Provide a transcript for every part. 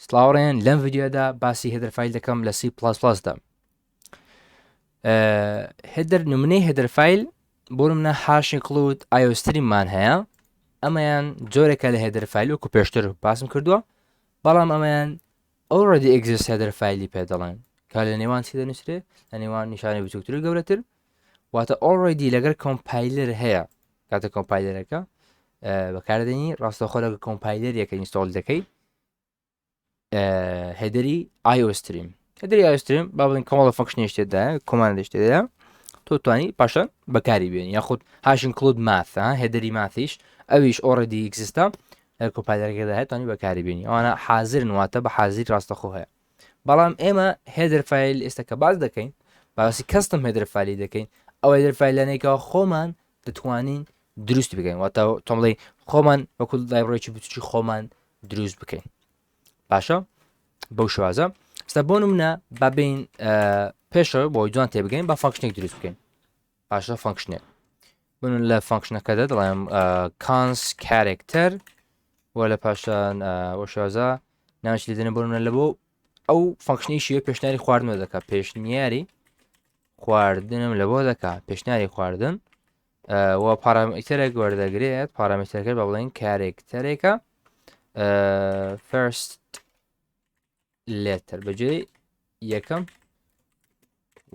سڵاوڕێن لەم ڤیدیۆدا باسی header file دەکەم لە سی پلاس پلاسدا. header نمونەی header file بۆ منە hash include iostream مان هەیە، ئەمەیان جۆرێکە لە header file وەکو پێشتر باسم کردووە، بەڵام ئەمەیان already exist header file ی پێ دەڵێن کە لە نێوان چی دەنووسرێ؟ لە نێوان نیشانەی بچووکتر و گەورەتر، واتە already لەگەر compiler هەیە. کاتە compiler ەکە بەکاردێنی ڕاستەخۆ لەگە compiler ێکە install دەکەی header ی iostream. header ی iostream با بڵێن کۆمەڵە function ی شتێدا command شتێدا تۆ توانی پاشان بەکاری بێن، یاخود hash include math، header ی math یش ئەویش already exist ە لە compiler ەکەدا هەیە، توانی بەکاری بێنی. ئەوانە حازرن، واتە بە حازری ڕاستەخۆ هەیە. بەڵام ئێمە header file ئێستا کە باس دەکەین باسی custom header file ی دەکەین، ئەو header file انێکەوە خۆمان دەتوانین دروست بکەین، واتە تۆمڵی خۆمان وەکو library ی بچوکی خۆمان دروست بکەین. باشە، بەو شێوازە ئستا بۆ نمونە با بین پێشەوە بۆی جوان تێبگەین با function ێک دروست بکەین. باشە، function ێک بن لە function ەکەدا دەڵێم const character و لە پاشان وە شێوازە ناوش لێدەنە. بۆ منە لە بۆ ئەو function ی شیوە پێشنیاری خواردنەوە دەکات، پێشنیاری خواردنم لە بۆ دەکات، پێشنیاری خواردن و parameter ێک وەردەگرێت. parameter ەکە بە بڵێن character ێکە first letter، بەجێ یەکەم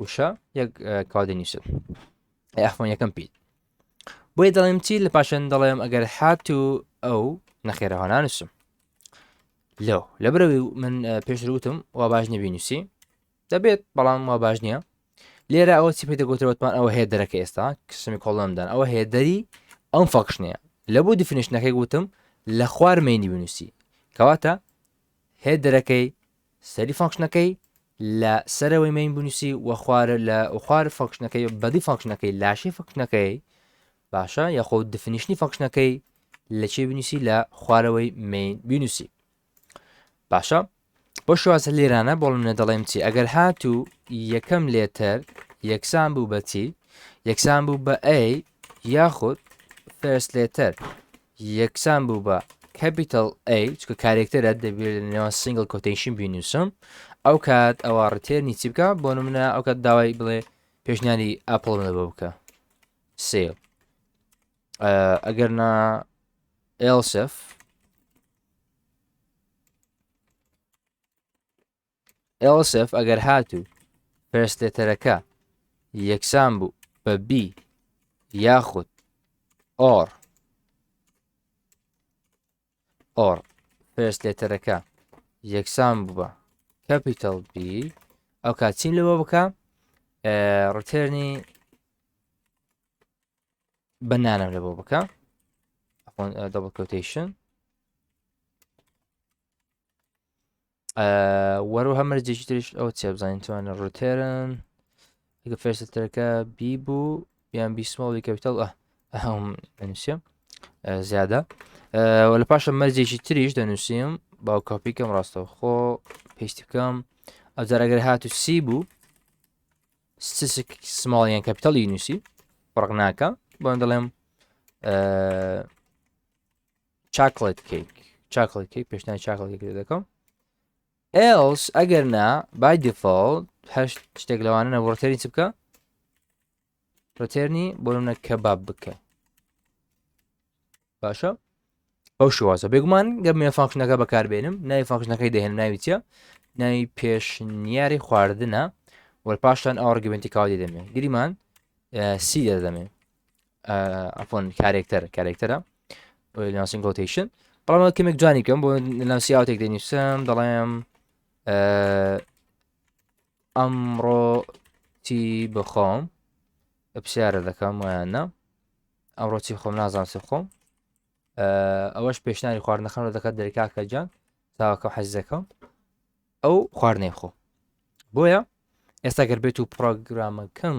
وشە یەک کوا دەنووسن، ئەفۆن یەکەم پیت. بۆیە دەڵێم چی؟ لە پاشان دەڵێم ئەگەر هاتوو ئەو نەخێرەوە نانووسم لەو لەبرەوەی من پێشروتم وا باش نەبینوسی دەبێت، بەڵام وا باش نییە. لێرە ئەوە چی پێ دەگوترەوەتمان؟ ئەوە header ەکە ئێستا semicolon دان، ئەوە header ی ئەم function ەیە. لە بۆ definition ەکەی گوتم لە خوار main ی بنووسی، کەواتە header ەکەی سەری function ەکەی لە سەرەوەی main بنووسی و خوار لە خوار function ەکەی body function ەکەی لاشی function ەکەی. باشە، یاخۆ definition ی function ەکەی لە چێ بنووسی؟ لە خوارەوەی main بنووسی. باشە، بۆ شێوازە لێرانە بۆ منە دەڵێم چی؟ ئەگەر هاتوو یەکەم letter یەکسان بوو بە چی؟ یەکسان بوو بە A، یاخود first letter یەکسان بوو بە capital A، چکە character ە دەبێت لە نێوان single quotation بینوسم، ئەو کات ئەوە return ی چی بکە؟ بۆ نمونە ئەو کات داوای بڵێ پێشنیاری apple منە بۆ بکە سێ. ئەگەر نا else if، else if ئەگەر هاتوو first letter ەکە یەکسان بوو بە B یاخود or or first letter ەکە یەکسان بوو بە capital B، ئەو کات چیم لەوە بکە؟ return ی banana م لە بۆ بکە double quotation. وەروها مەرجێکی تریش ئەوە چێ بزانین توانە return ئەگە first letter ەکە B بوو یان B small ی capital ئەهم نووسیم زیادە. و لە پاشە مەرجێکی تریش دەنووسیم با کۆپیکەم ڕاستەوخۆ paste ی بکەم. ئەوجار ئەگەر هات و C بوو سسک small یان capital ی نووسی فەرق ناکە، بۆن دەڵێم chocolate cake، chocolate cake، پێشنای chocolate cake دەکەم. else ئەگەر نا by default هەر شتێک لەوانە نەبوو return ی چ بکە؟ return ی بۆ منە کەباب بکە. باشە، بەو شێوازە بێگومان گەر مێ function ەکە بەکاربێنم ناوی function ەکەی دەهێنم. ناوی چییە؟ ناوی پێشنیاری خواردنە. وە پاشان argument ی کاوە دەدەمێ گریمان C دەدەمێ، ئەفۆن character character ە ناسین quotation. بەڵام کەمێک جوانی کەم بۆ ناوسی cout ێک دەنووسم، دەڵێم ئەمڕۆ چی بخۆم؟ پرسیارە دەکەم وایانە ئەمڕۆ چی خۆم؟ نازانم چی خۆم. ئەوەش پێشناری خواردنەکان دەکات دەرکاکە جان تاوەکە حەز دەکەم ئەو خواردنەی خۆ. بۆیە ئێستا گەر بێت و پرۆگرامەکەم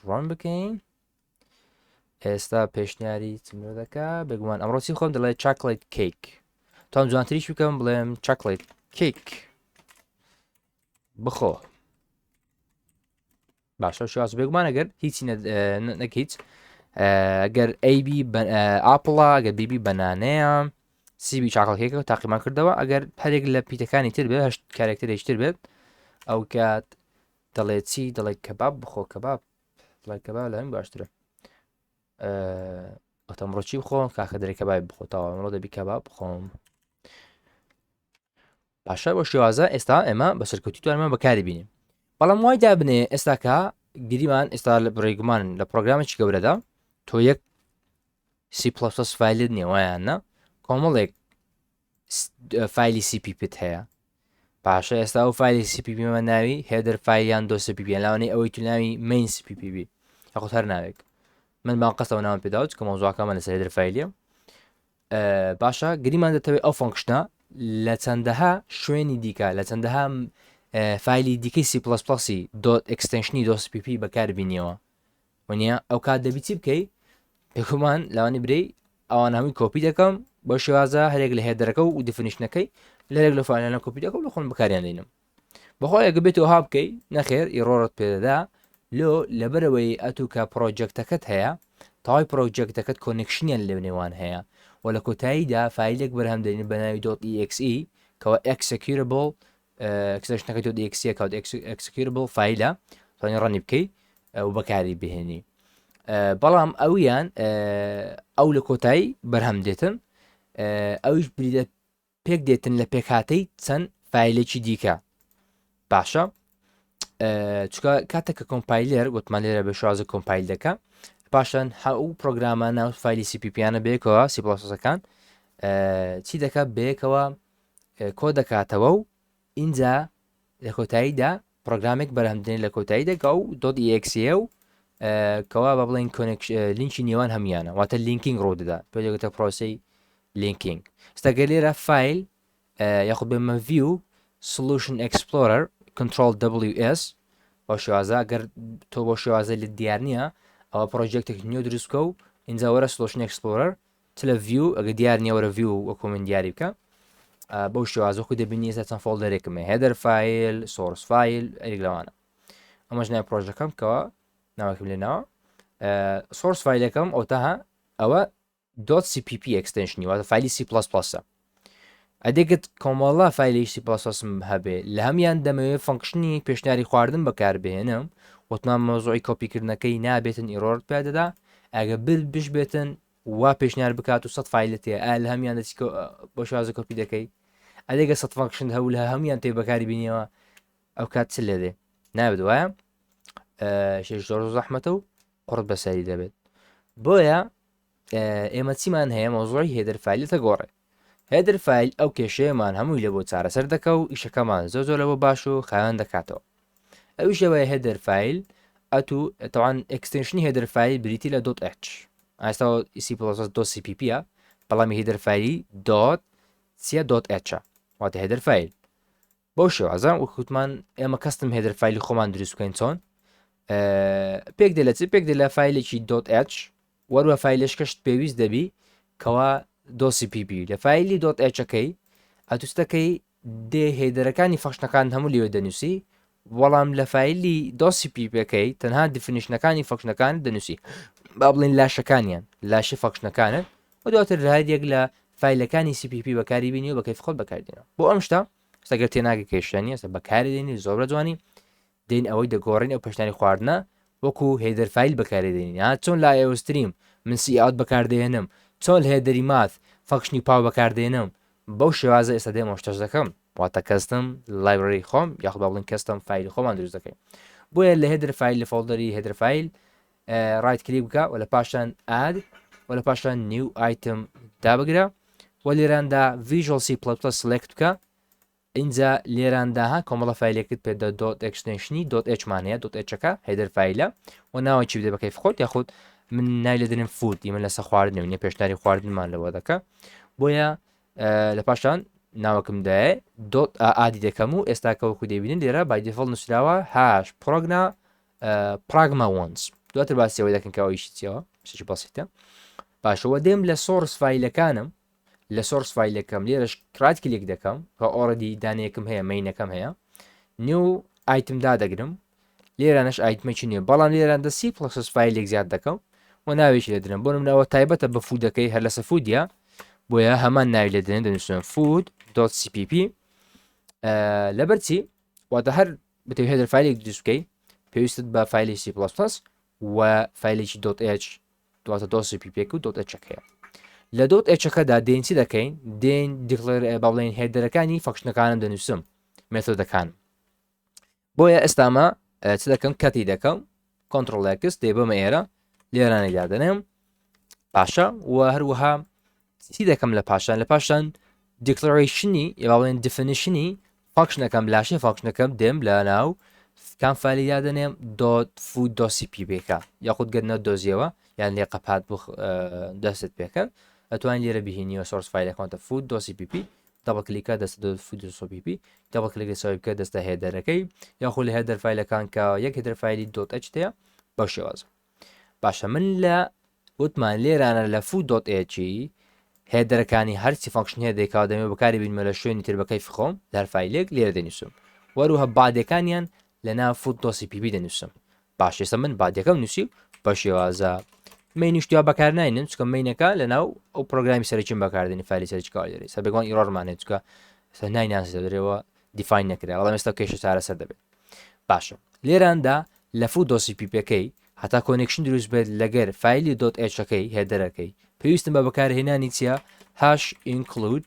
run بکەین ئێستا پێشنیاری چمرۆ دەکا. بێگومان ئەمڕۆ چی خۆم دەڵێ chocolate cake. تام جوانتریش بکەم بڵێم chocolate cake بخۆ. باشە، شواز بێگومان ئەگەر هیچی نەک هیچ، ئەگەر A B apple ە، ئەگەر B B banana یە. CB چاکڵکێکە و تاقیمان کردەوە ئەگەر هەرێک لە پیتەکانی تر بێت هەشت character ێکی تر بێت ئەو کات دەڵێ چی؟ دەڵێ کەباب بخۆ کەباب دەڵێ کەباب لە هەم باشترە. ئەتەم ڕۆچی بخۆم کاکە دەرێ کەباب بخۆ تاوە ئەمڕۆ دەبی کەباب بخۆم. باشە بۆ شێوازە ئێستا ئێمە بە سەرکەوتی توانمان بەکاری بینین بەڵام وای دابنێ ئێستاکە گریمان ئێستا لە بڕێگومان لە پرۆگرامێکی گەورەدا تۆ یەک C plus file ت نییە وایان نا کۆمەڵێک فایلی CPP ت هەیە باشە ئێستا ئەو فایلی CPP مە ناوی header file یان dot CPP لاوانەیە ئەوەی تو ناوی main CPP بی یاخود هەر ناوێک من بان قەستەوە ناوم پێداوە چکە مەوزوعەکەمان لەسەر header file ە باشە گریمان دەتەوێت ئەو function ە لە چەندەها شوێنی دیکە لە چەندەها فایلی دیکەی C plus plus ی dot extension ی dot CPP بەکاربینیەوە وەنیە ئەو کات دەبی چی بکەی بێگومان لەوانی برێی ئەوان هەمووی کۆپی دەکەم بۆ شێوازە هەرێک لە header ەکە و definition ەکەی لەرێک لە فایلانە کۆپی دەکەم لە خۆم بەکاریان دێنم بەخۆی ئەگە بێت ها بکەی نەخێر error ت پێدەدا لۆ لەبەرەوەی ئەتوو کە project ەکەت هەیە تەواوی project ەکەت connection یان لە نێوان هەیە و لە کۆتاییدا فایلێک بەرهەم دێنین بە ناوی dot EXE کەەوە executable extension ەکەی dot EXE کات executable file ە توانی run ی بکەی و بەکاری بهێنی بەڵام ئەویان ئەو لە کۆتایی بەرهەم دێتن ئەویش بریدە پێک دێتن لە پێکهاتەی چەند فایلێکی دیکە باشە چکە کاتێک کە compiler وتمان لێرە بە شازە compile دەکە پاشان ئەو پرۆگرامانە و فایلی CPP یانە بێکەوە C plus ەکان چی دەکات بەیەکەوە کۆ دەکاتەوە و ئینجا لە کۆتاییدا پرۆگرامێک بەرهەم دێنێت لە کۆتایی دەکا و dot EXE و کەوا بە بڵین لینکی نێوان هەمویانە واتە linking ڕوو دەدا پێ دەگەتە پرۆسی linking ستەگە لێرە فایل یاخود بێمە view solution explorer control WS بۆ شێوازە گەر تۆ بۆ شێوازە لە دیار نییە ئەوە project ێک نیو دروست بکە و اینجا وەرە solution explorer چ لە view ئەگە دیار نییە وەرە view وەکو من دیاری بکە بەو شێوازە خو دەبینی ئێستا چەند folder ێکم هەیە header file source file ئەریک لەوانە ئەمەش ناوی پرۆژەکەم کەەوە ناوەکەم لێ ناوە source file ەکەم ئەوتەها ئەوە dot CPP extension ی واتە فایلی C plus plus ە ئەدێگت کۆمەڵە فایلی C plus plus م هەبێ لە هەمان دەمەوێت function ی پێشنیاری خواردن بەکاربهێنم وتمان مەوزوعی کۆپیکردنەکەی نابێتن error ت پێ دەدا ئەگە بل بش بێتن وا پێشنیار بکات و سە فایلت هەیە ئایا لە هەمان دەچی بۆ شازە کۆپی دەکەی ئەدێگە سە function هەبوو لە هەمویان تێ بەکاری بینیەوە ئەو کات چ لێ دێ نابێت وایە شێش زۆر زەحمەتە و قڕت بەسەری دەبێت بۆیە ئێمە چیمان هەیە مەوزوعی header file ەتە گۆڕێ header file ئەو کێشەیەمان هەمووی لە بۆ چارەسەر دەکە و ئیشەکەمان زۆر زۆر لەوە باش و خاوێن دەکاتەوە ئەویشەوەی header file ئەتو تەوان extension ی header file بریتی لە dot H ئاستا C plus dot CPP ە بەڵام header file ی dot چیە dot H ە واتە header file بەو شێوازە وەک وتمان ئێمە custom header file ی خۆمان دروست بکەین چۆن پێک دێ لە چ پێک دێ لە فایلێکی dot H وەروە فایلش کەشت پێویست دەبی کەوا dot CPP لە فایلی dot H ەکەی ئەتوستەکەی دێ header ەکانی function ەکان هەموو لێوێ دەنووسی بەڵام لە فایلی dot CPP ەکەی تەنها definition ەکانی function ەکان دەنووسی با بڵین لاشەکانیان لاشی function ەکانن و دواتر لە هەر یەک لە فایلەکانی CPP بەکاری بینی و بە کەیف خۆت بەکاردێنەوە بۆ ئەم شتە ئێستا گەر تێناگە کێشە نییە ئێستا بەکاری دێنی زۆر بە جوانی دێن ئەوەی دەگۆڕین ئەو پێشنیاری خواردنە وەکو header file بەکاری دێنین ها چۆن لە iostream من cout بەکاردێنم چۆن لە header ی math function ی pow بەکاردێنم بەو شێوازە ئێستا دێم ئەو شتەش دەکەم واتە custom library خۆم یاخود با بڵێن custom فایلی خۆمان دروست دەکەین بۆیە لە header file لە folder ی header file right click بکە و لە پاشان add و لە پاشان new item دابگرە و لێراندا Visual C plus plus select بکە اینجا لێراندا ها کۆمەڵە فایلێکت پێ دە dot extension ی dot H مان هەیە dot H ەکە header file ە و ناوەکی بدە بەکەی خۆت یاخود من ناوی لە دەنم food من لەسە خواردن و نیە پێشنیاری خواردنمان لەوە دەکە بۆیە لە پاشان ناوەکم دایە dot add ی دەکەم و ئێستا کە وەکو دەبینن لێرە by default نووسراوە hash pragma pragma once دواتر باسی ئەوەی دەکەن کە ئەویشی چیەوە شتێکی بەسیتە باشەوە دێم لە source فایلەکانم لە source فایلەکەم لێرەش right click دەکەم کە already دانەیەکم هەیە main ەکەم هەیە new item دادەگرم لێرانەش item ێکی نییە بەڵام لێران دە C plus فایلێک زیاد دەکەم و ناوێکی لێ دەنێم بۆ نمونەوە تایبەتە بە food ەکەی هەر لەسە food ە. بۆیە هەمان ناوی لێ دێن دەنووسن food dot cpp. لەبەر چی؟ واتە هەر بتەوێت header file ێک دروست بکەی پێویستت بە file ی C plus plus و file ێکی dot h دواتە dot cpp و dot h ەکەیە. لە dot h ەکەدا دێن چی دەکەین؟ دێن declare با بڵێن header ەکانی function ەکانم دەنووسم، method ەکان. بۆیە ئێستامە چ دەکەم؟ cut ی دەکەم، control X دێ بەمە ئێرە لێرانەی دادەنێم. باشە، و هەروەها چی دەکەم لە پاشان؟ لە پاشان declaration ی یا بڵێن definition ی function ەکەم، لاشەی function ەکەم دێم لە ناو کام file ی دادەنێم؟ dot food dot cpp ەکە، یاخود گەر نەدۆزیەوە یان لێ قەپات بۆ دەستت پێکەن ئەتوانین لێرە بهینیەوە source file ەکانتە food dot cpp، double click ە دەستە dot food dot cpp، double click لەسەر بکە دەستە header ەکەی، یاخود لە header file ەکان کە یەک header file ی dot h تەیە بەو شێوازە. باشە، من لە وتمان لێرانە لە food dot h ی header ەکانی هەرچی function هەیە دەیکاوە دەمێ بەکاری بینمە لە شوێنی تر بە کەیفی خۆم لە هەر file ێک لێرە دەنووسم، وەروها body ەکانیان لە ناو food dot cpp دەنووسم. باش، ئێستا من body ەکەم نووسی و بە شێوازە main یش تیا بەکار ناینم، چونکە main ەکە لە ناو ئەو پرۆگرامی سەرەکیم بەکاردێنی file ی سەرەکی کار دەێت. سەر بێگومان error مان هەیە چونکە نایناسی دەرەوە define نەکرا، بەڵام ئێستا کێشە چارەسەر دەبێت. باشە، لێراندا لە food dot cpp ەکەی هەتا connection دروست بێت لەگەر file ی dot h ەکەی header ەکەی پێویستم بە بەکارهێنانی چییە؟ hash include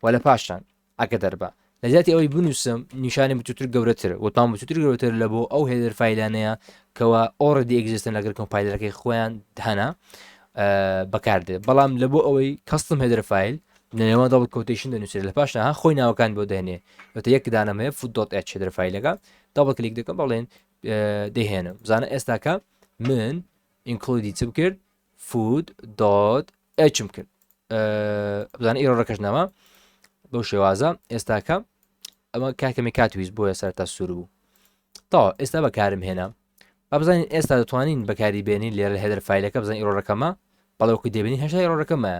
و لە پاشان ئاگادار بە لە جیاتی ئەوەی بنووسم نیشانی بچووتر گەورەتر وتمان بچووتر گەورەتر لە بۆ ئەو header file انەیە کەوا already exist ن لەگەر compiler ەکەی خۆیان هەنا بەکاردێت، بەڵام لە بۆ ئەوەی custom header file لە نێوان double quotation دەنووسێت لە پاشان ها خۆی ناوەکان بۆ دەهێنێ. وتە یەک دانەم هەیە food dot h header file ەکە، double click دەکەم بەڵێن دەهێنم. بزانە ئێستاکە من include ی چ بکرد؟ food dot h م کرد. بزانە error ەکەش نەما بەو شێوازە. ئێستاکە ئەمە کاکەمی کات ویست بۆیە سەرتا سوور بوو. تا ئێستا بەکارم هێنا. با بزانین ئێستا دەتوانین بەکاری بێنین لێرە لە header file ەکە. بزانین error ەکەمە؟ بەڵێ، وەکو دەبینین هێشتا error ەکەمە.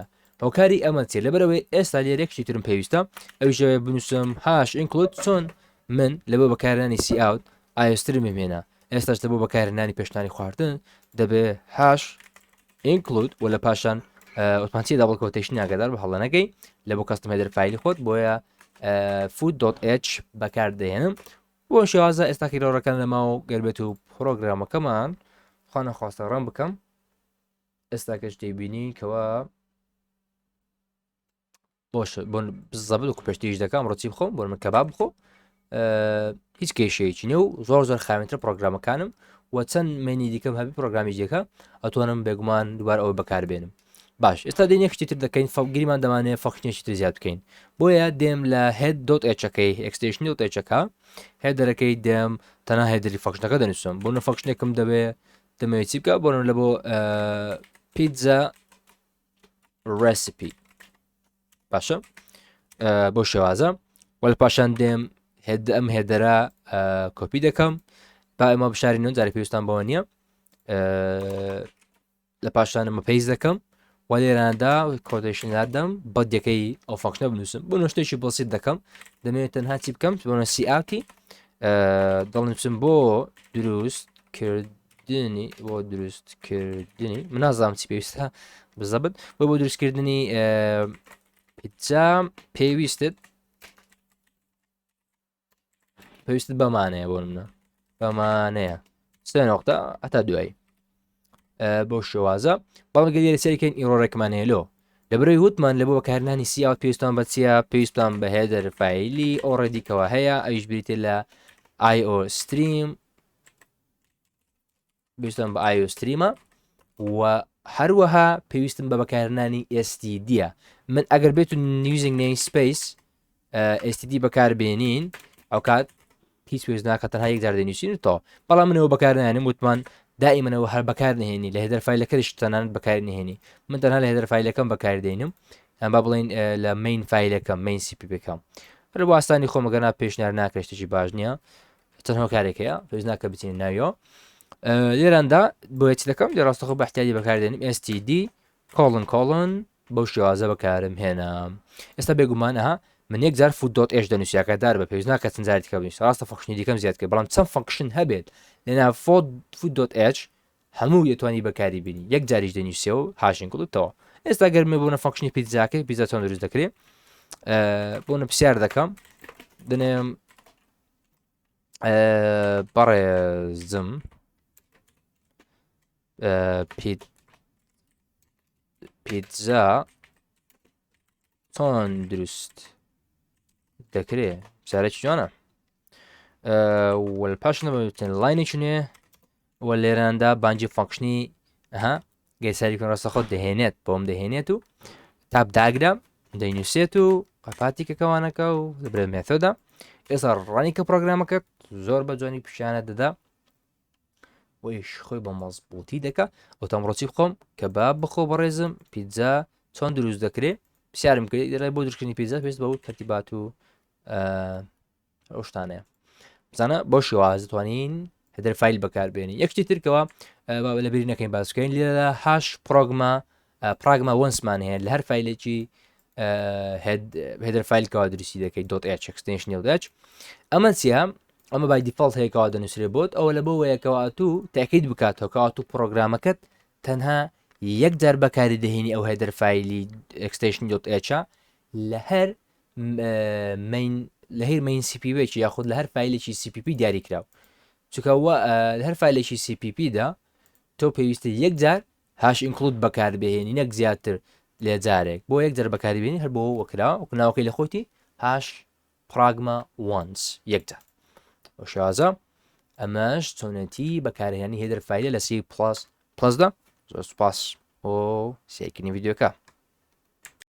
هۆکاری ئەمە چیە؟ لەبەرەوەی ئێستا لێرە یەک شتی ترم پێویستە، ئەویش ئەوەیە بنووسم hash include. چۆن من لە بۆ بەکارهێنانی cout iostream م هێنا، ئێستاش لە بۆ بەکارهێنانی پێشتانی خواردن دەبێ hash include و لە پاشان ئۆتمانچی double quotation، ئاگادار بە هەڵە نەکەی لە بۆ custom header file ی خۆت. بۆیە food dot h بەکار دەهێنم بۆ شێوازە. ئێستا error ەکان لەماوە گەربێت و پرۆگرامەکەمان خوا نەخواستە run بکەم ئێستا کەش دەیبینی کەوا بۆش بۆ بزەبت وەکو پێشتریش دەکەم ڕۆچی بخۆم، بۆ من کەباب بخۆ، هیچ کێشەیەکی نیە و زۆر زۆر خاوێنتر پرۆگرامەکانم و چەند main ی دیکەم هەبی پرۆگرامی دیکە ئەتوانم بێگومان دووبار ئەوە بەکاربێنم. باش، ئێستا دێن یەک شتی تر دەکەین، گریمان دەمانەیە function ێکی تر زیاد بکەین. بۆیە دێم لە head dot h ەکەی extension dot h ەکە header ەکەی دێم تەنها header ی function ەکە دەنووسم. بۆ نە function ێکم دەبێ دەمەوێت چی بکە؟ بۆ لە بۆ pizza recipe. باشە، بۆ شێوازە وە لە پاشان دێم head ئەم header ە کۆپی دەکەم. با ئێمە بشارینەوە جارێک پێویستان بەوە نییە. لە پاشان ئەمە paste دەکەم و لێراندا quotation دادەم body ەکەی ئەو function ە بنووسم. بۆ شتێکی بەسیط دەکەم، دەمەوێت تەنها چی بکەم؟ بۆ cout ی دەڵنووسم بۆ دروست کردنی بۆ دروستکردنی من نازانم چی پێویستە بزەبت بۆ بۆ دروستکردنی پیتزا پێویستت پێویستت بەمانەیە، بۆ منە بەمانەیە سێ نۆقطە هەتا دوایی بۆ شێوازە. بەڵام گەر لێرە سەیرکەین error ێکمان هەیە. لۆ؟ لەبەرەوەی وتمان لە بۆ بەکارهێنانی cout پێویستمان بە چییە؟ پێویستمان بە header file ی already کەوە هەیە، ئەویش بریتە لە iostream. پێویستمان بە iostream ە و هەروەها پێویستم بە بەکارهێنانی STD ە. من ئەگەر بێت و using namespace STD بەکاربێنین ئەوکات هیچ پێویست ناکە، تەنها یەک جار دەنووسین و تەواو. بەڵام منەوە بەکارنانم وتمان دائیمەنەوە هەر بەکار نهێنی لە header file ەکەش تەنانەت بەکار نهێنی. من تەنها لە header file ەکەم بەکار دێنم، ئەم با بڵێین لە main file ەکەم main cpp ەکەم هەر واستانی خۆم گەنا پێشنیار ناکرێت، شتێکی باش نییە، چەند هۆکارێک هەیە پێویست ناکە بچینە ناویەوە. لێراندا بۆیە چ دەکەم؟ لێ ڕاستەخۆ بە احتیاجی بەکاردێنم STD colon colon بەو شێوازە بەکارم هێنا. ئێستا بێگومان ئەها من یەک جار food dot h دەنووسی، ئاگادار بە پێویست ناکە چەند جاری دیکە بنووسی. ڕاستە function ی دیکەم زیاد کرد، بەڵام چەند function هەبێت لەنا food dot h هەموو دەتوانی بەکاری بینی، یەک جاریش دەنووسیەوە hash include تەواو. ئێستا گەرمێ بوونە function ی پیتزاکەی پیزا چۆن دروست دەکرێت بۆنە پرسیار دەکەم دنێم بەڕێزم پیتزا چۆن دروست دەکرێ پرسیارێکی جوانە وە پاش نەبێتن line ێکی نوێ و لێراندا بانجی function ی ها گەیساری کن ڕاستە خۆت دەهێنێت بۆم دەهێنێت و tab داگرە دەینووسێت و قەپاتی کە کەوانەکە و لەبرێ method ە ئێستا run ی کە پرۆگرامەکە زۆر بە جوانی پیشانە دەدا ویش خۆی بە مەزبوطی دەکا وتم ڕۆچی بخۆم کە با بخۆ بەڕێزم پیتزا چۆن دروست دەکرێ پرسیارم کرد دەڵێ بۆ دروستکردنی پیتزا پێست بە تەرتیبات و ئەو شتانەیە بزانە بۆ شێواز دەتوانین header file بەکاربێنی یەکشتی ترکەوە لە بیر نەکەین باس بکەین لێرە hash pragma pragma once مان هەیە لە هەر file ێکی header file کەوا دروستی دەکەیت dot h extension dot h ئەمە چییە؟ ئەمە by default هەیە کەوا دەنووسرێ بۆت ئەوە لە بۆ وەیەکەوە تو تاکیید بکاتەوە کەوا تو پرۆگرامەکەت تەنها یەک جار بەکاری دەهێنی ئەو header file ی extension dot h ە لە هەر main لە هەر main cpp ێکی یاخود لە هەر file ێکی cpp دیاری کراو چونکە لە هەر file ێکی cpp دا تۆ پێویستە یەک جار hash include بەکاربهێنی نەک زیاتر لە جارێک بۆ یەک جار بەکاریبێنی هەر بۆ وەکرا وەکو ناوەکەی لە خۆیتی hash pragma once یەک جار بەو شێوازە ئەمەش چۆنێتی بەکارهێنانی header file ە لە C plus plus دا. زۆر سوپاس بۆ سەیرکردنی ڤیدیۆکە.